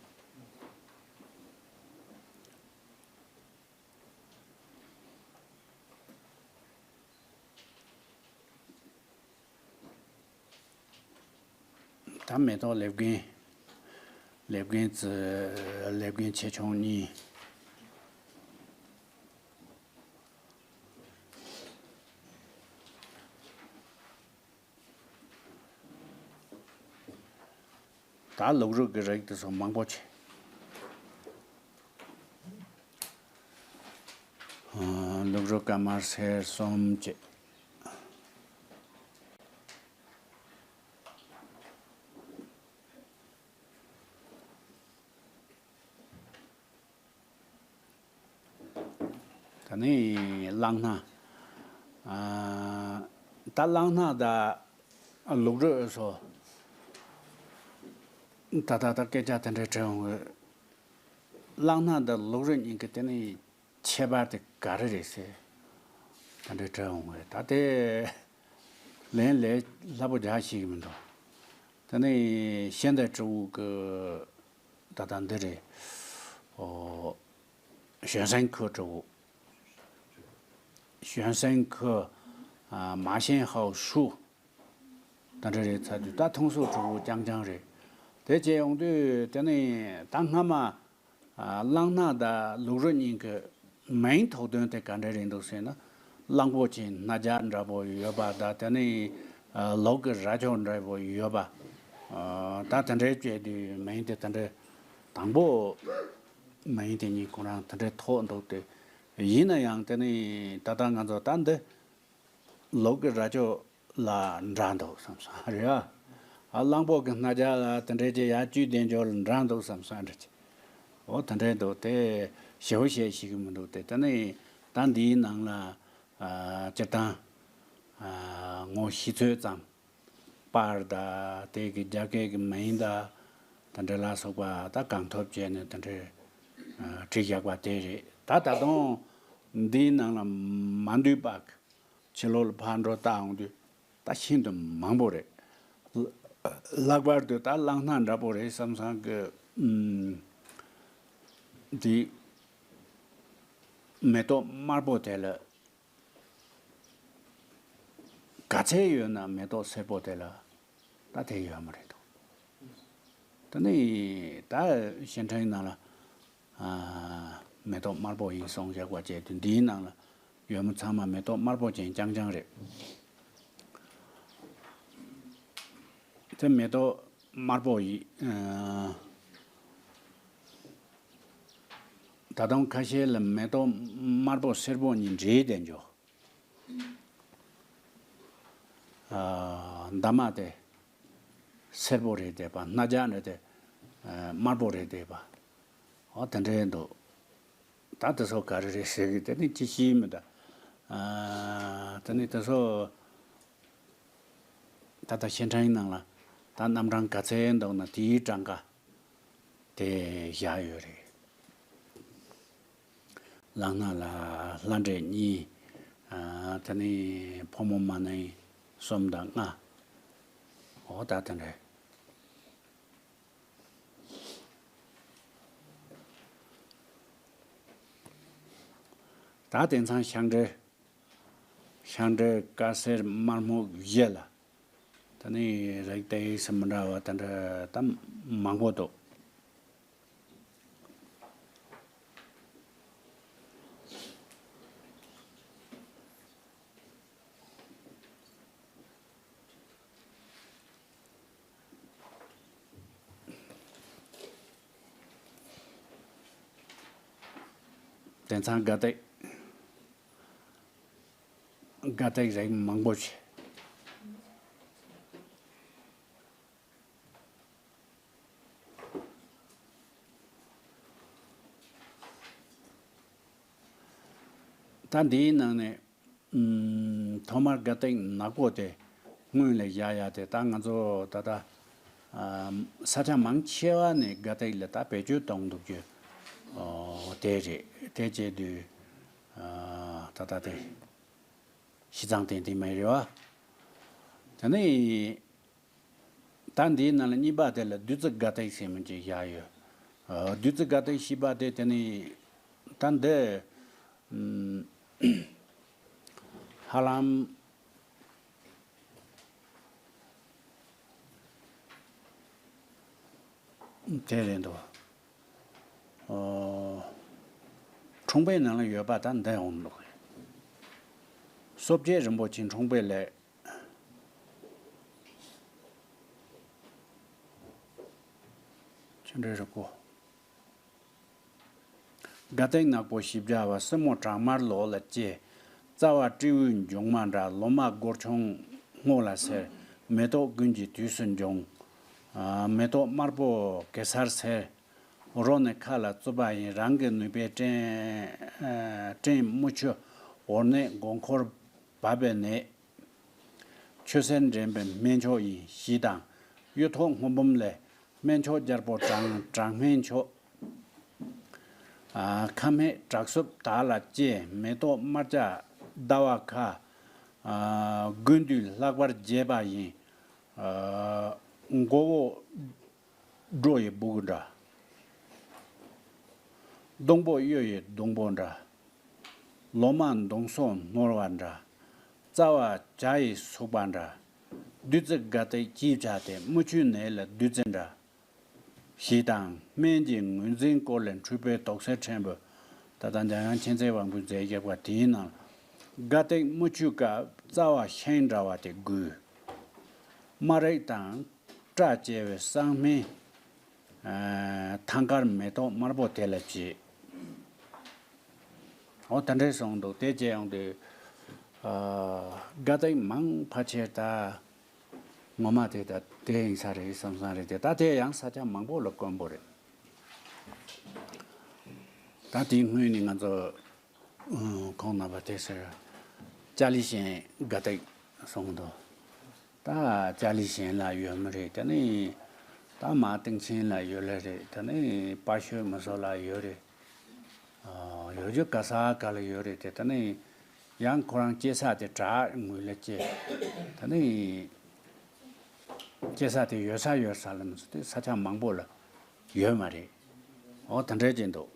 ད་མེ་ཏོག་ལེབ་རྒན། ལེབ་རྒན་ཙི། ལེབ་རྒན་ཆེ་ཆུང་གཉིས། ད་ལུག་རོ་གི་རིགས་དེ་ཚོ་མང་པོ་ཆེ། ཨ། ལུག་རོ་དཀར་དམར་སེར་གསུམ་བཅས། ད་ནི་གླང་སྣ། ཨ། ད་གླང་སྣ་དང་ལུག་རོ་སོགས། ད་ད་ད་སྐད་ཆ་དེ་འདྲ་དྲན་འོང་གི། གླང་སྣ་དང་ལུག་རོ་གཉིས་ཀྱི་དེ་ནི་ ཁྱད་པར་དེ་ག་རེ་རེད་ཟེར། ད་འདྲ་དྲི་འོང་བས། ད་དེ་ལན་ལས་སླ་པོ་རྒྱག་ཤེས་ཀྱི་མི་འདུག་དེ་ནས་ཤེས་ལྡན་སྤྲུལ་སྐུ་གི་ད་ལྟ་འདི་རེད། ཨོ། གཞོན་སེང་ཁོ་སྤྲུལ་སྐུ། གཞོན་སེང་ཁོ། ཨ། མ་ཤེན་ཧའོ་ཧྲུའུ། ད་འདྲ་རེད་ཚར་དུས་ད་ཐུང་སུ་གྲུ་བོ་རྐྱང་རྐྱང་རེད། དེ་བྱས་ཡོང་དུས་དེ་ནས་ད་སྔ་མ། ཨ། གླང་སྣ་དང་ལུག་རོ་གཉིས་ཀྱི་མིང་ཐོགས་དོན་དེ་ག་འདྲ་རེད་འདུག་ཟེར་ན། གླང་པོ་ཆེའི་སྣ་རྒྱག་འདྲ་པོ་ཡོད་པ་དང་། དེ་ནས། ཨ། ལུག་གི་རྭ་ཅོ་འདྲ་པོ་ཡོད་པ། ཨ། ད་དེ་འདྲའི་བྱས་དུས་མིང་དེ་དེ་འདྲའི་དང་པོ་མིང་དེ་གཉིས་ཁོ་རང་དེ་འདྲའི་ཐོགས་འདུག་སྟེ། ཡིན་ན་ཡང་དེ་ནས་ད་ལྟ་ང་ཚོ་ད་འདི། ལུག་གི་རྭ་ཅོ་ལ་འདྲ་འདུག་བསམ་སོང་རེད་ཨ། ཨ། གླང་པོ་གི་སྣ་རྒྱག་ལ་དེ་འདྲའི་ཅིག་ཡར་བཅུད་ལྡན་ཅོག་ལ་འདྲ་འདུག་བསམ་སོང་འདྲ་ཅིག་འོ་དེ་འདྲའི་འདུག་དེ་ཞེ་པོ་ཞེ་ཞིག་གི་མི་འདུག་དེ་དེ་ནས་ད་འདིའི་ནང་ལ། ཨ། སྤྱིར་བཏང་། ཨ། ངོ་ཤེས་ཚོད་ཙམ། པར་དང་དེ་གི་རྒྱ་སྐད་ཀྱི་མིང་དང་། དེ་འདྲ་ལ་སོགས་པ་ད་གང་ཐུབ་བྱས་ནས་དེ་འདྲའི། ཨ། བྲིས་བཞག་པ་དེ་རེད། ད་ད་དུང་འདིའི་ནང་ལ་མ་འདུས་པ། ཕྱི་ལོགས་ལ་ཕར་འགྲོ་བལྟ་ཡོང་དུས་ད་ཤིན་ཏུ་མང་པོ་རེད། ལྷག་པར་དུ་ད་གླང་སྣ་འདྲ་པོ་རེད་བསམ་བསམ་གི། ཨུམ། འདི་མེ་ཏོག་དམར་པོ་དེ་ལ་ག་ཚད་ཡོད་ན་མེ་ཏོག་སེར་པོ་དེ་ལ་ད་དེ་ཡོད་མ་རེད་འདུག་དེ་ནས་ད་བཤད་ཁྲིམས་ནང་ལ། ཨ། མེ་ཏོག་དམར་པོ་ཡིན་གསུངས་བཞག་པ་བྱས་དུས་འདིའི་ནང་ལ་ཡོད་མི་ཚང་མ་མེ་ཏོག་དམར་པོ་ཅན་རྐྱང་རྐྱང་རེད། དེ་མེ་ཏོག་དམར་པོ་ཡིན། ཨ། ད་དུང་ཁ་ཤས་ལ་མེ་ཏོག་དམར་པོ་སེར་པོ་གཉིས་འདྲེས་བསྡད་འཇོག་ཨ། འདབ་མ་དེ་སེར་པོ་རེད་བསྡད་པ། སྣ་རྒྱག་འདྲ་དེ་དམར་པོ་རེད་བསྡད་པ། འོ་དེ་འདྲའི་འདུག་ད་དེ་ཚོ་ག་རེ་རེད་ཟེར་གི་དེ་ནི་ཅི་ཤེས་མི་འདུག་ཨ། དེ་ནི་དེ་ཚོ་ད་ལྟ་བཤད་ཁྲིམས་ནང་ལ་ད་རྣམ་གྲངས་ག་ཚད་འདུག་ན་དེའི་གྲངས་ཀ་དེ་བཞག་ཡོད་རེད། གླང་སྣ་ལ་ལྷ་འདྲེ་གཉིས། ཨ། དེ་ནས་ཕོ་མོ་མ་ནིང་གསུམ་དང་ལྔ། འོ་ད་དེ་འདྲ། ད་དེང་སང་ཤིང་འབྲས། ཤིང་འབྲས་དཀར་སེར་དམར་སྨུག་བཞི་ལ། ད་ནི་རིགས་དེ་སུ་མི་འདྲ་བ་དེ་འདྲ་ད་མང་པོ་འདུག་དེང་སང་སྒ་སྟེགས། སྒ་སྟེགས་རིགས་མང་པོ་ཞིག་ད་འདིའི་ནང་ནས། ཨུམ། ཐོག་མར་སྒ་སྟེགས་ནག་པོ་དེ་སྔོན་ལ་བཞག་ཡ་དེ། ད་ང་ཚོ་ད་ལྟ། ཨ། ས་ཆ་མང་ཆེ་བ་ནས་སྒ་སྟེགས་ལ་ད་བེད་སྤྱོད་གཏོང་འདུག་རྒྱུ། ཨོ། དེ་རེད། དེ་བྱས་དུས། ཨ། ད་ལྟ་དེ་བྱས་ཙང་ཏན་ཏན་མེད་རེད་བ། དེ་ནས། ད་འདིའི་ནང་ལ་གཉིས་པ་དེ་ལ་བདུད་རྩི་སྒ་སྟེགས་ཟེར་མི་ཅིག་བཞག་ཡོད། ཨ། བདུད་རྩི་སྒ་སྟེགས་བཞི་པ་དེ་དེ་ནི་ད་འདི། ཨུམ། ཧ་ལམ་དེ་རེད་འདུག་ཨོ། འཁྲུངས་པའི་ནང་ལ་ཡོད་པ་ད་འདི་འོང་འདུག་གསོ་དཔྱད་རིན་པོ་ཆེ་འཁྲུངས་པའི་ལས། ཆུ་འདྲེན་རི་སྐོར། སྒ་སྟེགས་ནག་པོ་བཞི་བརྒྱ་བ། སྲིན་མོ་བྲག་དམར་ལོགས་ལ་སྐྱེས། རྩ་བ་སྤྲེའུའི་མཇུག་མ་འདྲ། ལོ་མ་སྒོར་ཆུང་སྔོ་ལ་སེར། མེ་ཏོག་དགུན་གྱི་དུས་སུ་འབྱུང་། ཨ། མེ་ཏོག་དམར་པོ་གེ་སར་སེར། རོ་ནི་ཁ་ལ་རྩུབ་པ་ཡིན། རང་གི་ནུས་པས་སྐྲན། ཨ། སྐྲན་དམུ་ཆུ་འོར་ནད། མགོ་འཁོར་འབབ་པའི་ནད། ཆུ་སེར་འདྲེན་པའི་སྨན་མཆོག་ཡིན། ཞེས་དང་། གཡུ་ཐོག་སྔོ་འབུམ་ལས། སྨན་མཆོག་རྒྱལ་པོ་གྲང་གྲང་སྨན་མཆོག་ཁ་སྨྲས་དྲག་སོབ་དར་ལ་བཅས། མེ་ཏོག་དམར་སྐྱ་ཟླ་བ་ཁ། དགུན་དུས་ལྷག་པར་རྒྱས་པ་ཡིན། མགོ་བོ་སྒྲོ་ཡི་སྦུ་གུ་འདྲ། སྡོང་པོ་གཡོ་ཡི་སྡོང་པོ་འདྲ། ལོ་མ་མདུང་སོགས་ནོར་བ་འདྲ། རྩ་བ་བྱ་ཡི་སུག་པ་འདྲ། བདུད་རྩི་དགའ་སྟེགས་སྐྱིད་བྱ་སྟེ། དམུ་ཆུའི་ནད་ལ་བདུད་རྩི་འདྲ། ཞེས་དང་སྨན་གྱི་ངོས་འཛིན་སྐོར་ལས་འཁྲུལ་པའི་དོགས་སེལ་ཕྲན་བུ། ད་ལྟ་འཇམ་དབྱངས་མཁྱེན་བརྩེ་དབང་པོས་མཛད་བཞག་པ་དེའི་ནང་དགའ་སྟེགས་དམུ་ཆུ་ཀ་རྩ་བ་ཤིང་འདྲ་བ་དེ་དགོས། སྨ་རེག་དང་སྐྲ་བཅད་པའི་གསང་སྨན། ཐང་དཀར་མེ་ཏོག་དམར་པོ་དེ་ལ་བྱེད། འོ་དེ་འདྲས་གསུངས་འདུག་དེ་བྱས་ཡོང་དུས། དགའ་སྟེགས་མང་ཕལ་ཆེར་ད། ངོ་མ་དེ་ད་དེ་ཡིན་ས་རེད་བསམ་བསམ་རེད་དེ། ད་དེ་ཡང་ས་ཆ་མང་པོ་ལ་དཀོན་པོ་རེད། ད་དེའི་སྔོན་ནས་ང་ཚོ་ཁོང་རྣམ་པ་དེ་ཟེར། ཅ་ལི་ཤན་དགའ་སྟེགས་གསུངས་འདུག་ད་ཅ་ལི་ཤན་ལ་ཡོད་མ་རེད། དེ་ནས་ད་མ་སྟེང་ཆེན་ལ་ཡོད་ལེ་རེད། དེ་ནས་དཔའ་ཤོད་མི་སོགས་ལ་ཡོད་རེད། ཡོད་རྒྱུ་ག་ས་ག་ལ་ཡོད་རེད་དེ། དེ་ནས་ཡང་ཁོ་རང་སྐྱེས་ས་དེ་བྲག་ངོས་ལ་སྐྱེས། དེ་ནས་སྐྱེས་ས་དེ་ཡོད་ས་ཡོད་ས་ལ་མི་ཚོ་དེ་ས་ཆ་མང་པོ་ལ་ཡོད་མ་རེད། འོ་དེ་འདྲས་ཀྱི་འདུག་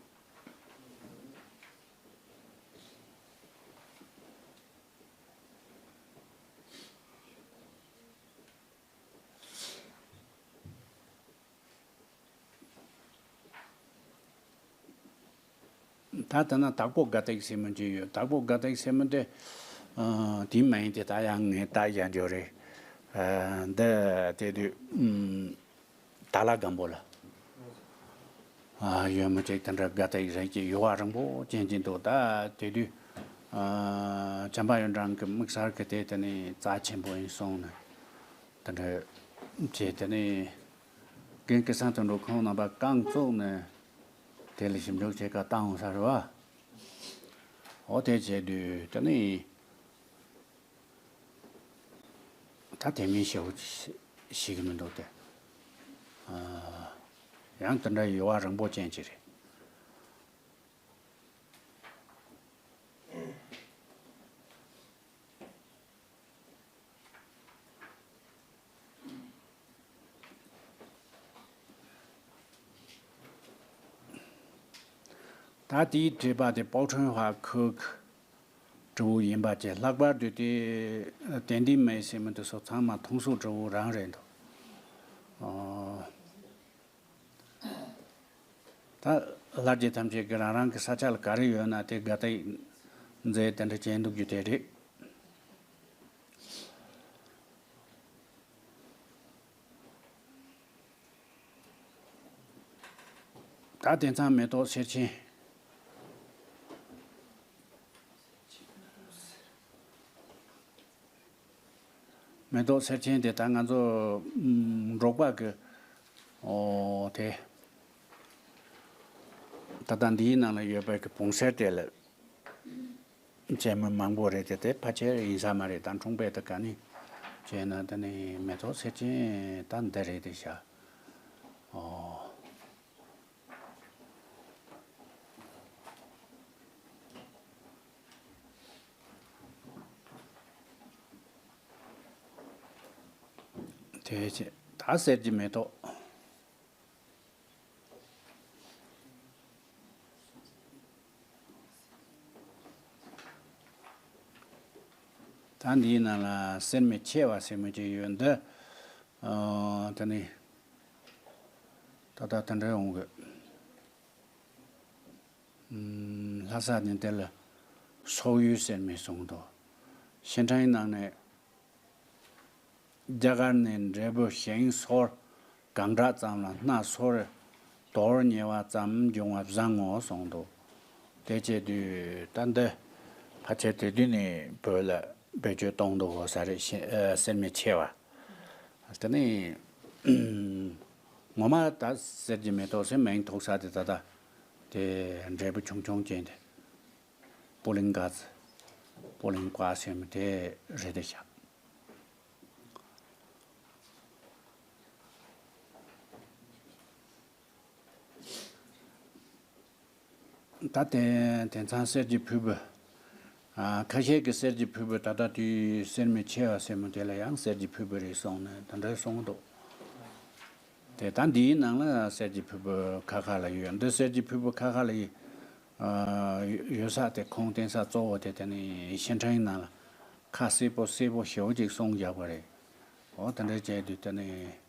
ད་ལྟ་ན་དྭགས་པོ་དགའ་སྟེགས་ཟེར་མི་ཅིག་ཡོད། དྭགས་པོ་དགའ་སྟེགས་ཟེར་མི་དེ། དེའི་མིང་དེ་ད་ཡང་ངས་བཏགས་ཡ་འགྱོ་རེད། འདི་དེ་དུས། དྭགས་ལྷ་སྒམ་པོ་ལ། ཡོད་མི་ཅིག་དེ་འདྲ་དགའ་སྟེགས་རེད་ཀྱི་ཡུ་བ་རིང་པོ་ཅན་ཅིག་འདུག་ད་དེ་དུས། བྱམས་པ་ཡོན་ཀྲང་གི་དམིགས་བསལ་གྱི་དེ་དེ་ནི་རྩ་ཆེན་པོ་ཡིན་གསུངས་ནས། དེ་འདྲ་བྱས་དེ་ནི། རྒན་སྐལ་བཟང་དོན་གྲུབ་ཁོང་རྣམ་པ་རྐང་བཙུགས་ནས་དེ་ལ་ཞིབ་འཇུག་བྱེད་ག་བཏང་ཡོང་ས་རེད་བ། འོ་དེ་བྱས་དུས་དེ་ནི་ད་དེ་མིན་ཞེ་པོ་ཞིག་གི་མི་འདུག་སྟེ། ཡང་དེ་འདྲ་ཡུ་བ་རིང་པོ་ཅན་ཅིག་རེད། ད་དེའི་བྲིས་པ་དེ་པའོ་ཁྲུན་ཧྭ་ཁོའི་བྲིས་པ་ཡིན་པ་བཅས། ལྷག་པར་དུ་དེ་དན་ཏིང་མེ་ཟེར་མི་དེ་ཚོ་ཚང་མ་ཐུང་སུ་བྲིས་པ་རང་རེད་འདུག་ད་ལྷ་རྗེ་ཐམས་ཅད་ཀྱིས་རང་རང་གི་ས་ཆ་ལ་ག་རེ་ཡོད་ན་དེ་དགའ་སྟེགས་མཛད་དེ་འདྲ་བྱས་འདུག་རྒྱུ་དེ་རེད། ད་དེང་སང་མེ་ཏོག་སེར་ཆེན། མེ་ཏོག་སེར་ཆེན་དེ་ད་ང་ཚོ་ཨམ་འབྲོག་པ་གི་ཨོ་དེ་ད་ལྟ་འདིའི་ནང་ལ་ཡོད་པའི་གི་བོང་གསེར་དེ་ལ་བྱེད་མི་མང་པོ་རེད་དེ། དེ་ཕལ་ཆེར་ཡིན་ས་མ་རེད། ད་འཁྲུངས་དཔེ་དེ་ག་ནས་བྱས་ན་དེ་ནི་མེ་ཏོག་སེར་ཆེན་ད་འདི་རེད་དེ་ཤག་ཨོ། དེ་བྱས་ད་གསེར་གྱི་མེ་ཏོག་ད་འདིའི་ནང་ལ་གསེར་མའི་མཆེ་བ་ཟེར་མི་ཅིག་ཡོད་འདི། ཨ་དེ་ནི་ད་ལྟ་དེ་འདྲ་ཡོང་གི། ཨམ་ལྷ་ས་ནས་དེ་ལ་སོག་ཡུལ་ཟེར་མི་གསུངས་འདུག་ཕྱི་འཕྲིན་ནང་ནས། རྒྱ་གར་ནས་འབྲས་བུ་ཞིང་སོར་གང་དྲག་ཙམ་ལ་སྣ་སོར་དོར་ཉེ་བ་ཙམ་འབྱུང་བ་བཟང་ངོ་གསུངས་འདུག་དེ་བྱས་དུས་ད་འདི་ཕལ་ཆེར་དེ་དུས་ནས་བོད་ལ་བེད་སྤྱོད་གཏོང་འདུག་གོ་ས་རེད། ཤེ་ཨ་གསེར་མའི་མཆེ་བ། དེ་ནས་ངོ་མ་ད་གསེར་གྱི་མེ་ཏོག་ཟེར་མིང་ཐོགས་ས་དེ་ད་ལྟ་དེ་འབྲས་བུ་ཆུང་ཆུང་ཅན་དེ། པོ་ལིང་ག་ཙི། པོ་ལིང་ཀ་ཟེར་མི་དེ་རེད་དེ་ཤག་ད་དེ་དེང་སང་གསེར་གྱི་ཕུར་བུ། ཨ། ཁ་ཤས་ཀྱིས་གསེར་གྱི་ཕུར་བུ། ད་ལྟ་དུས་གསེར་མིག་ཆེ་བ་ཟེར་མོ་དེ་ལ་ཡང་གསེར་གྱི་ཕུར་བུ་རེད་གསུངས་ནས་དེ་འདྲ་གསུངས་འདུག་དེ་ད་འདིའི་ནང་ལ་གསེར་གྱི་ཕུར་བུ་ཁ་ཁ་ལ་ཡོད། འདི་གསེར་གྱི་ཕུར་བུ་ཁ་ཁ་ལ་ཡོད། ཨ། ཡོད་ས་དེ་ཁུངས་བསྟན་ས་གཙོ་བོ་དེ་དེ་ནི་ཕྱིར་འཕྲིན་ནང་ལ་ཁ་གསལ་པོ་གསལ་པོ་ཞེ་པོ་ཅིག་གསུངས་བཞག་པ་རེད། འོ་དེ་འདྲ་བྱས་དུས་དེ་ནི་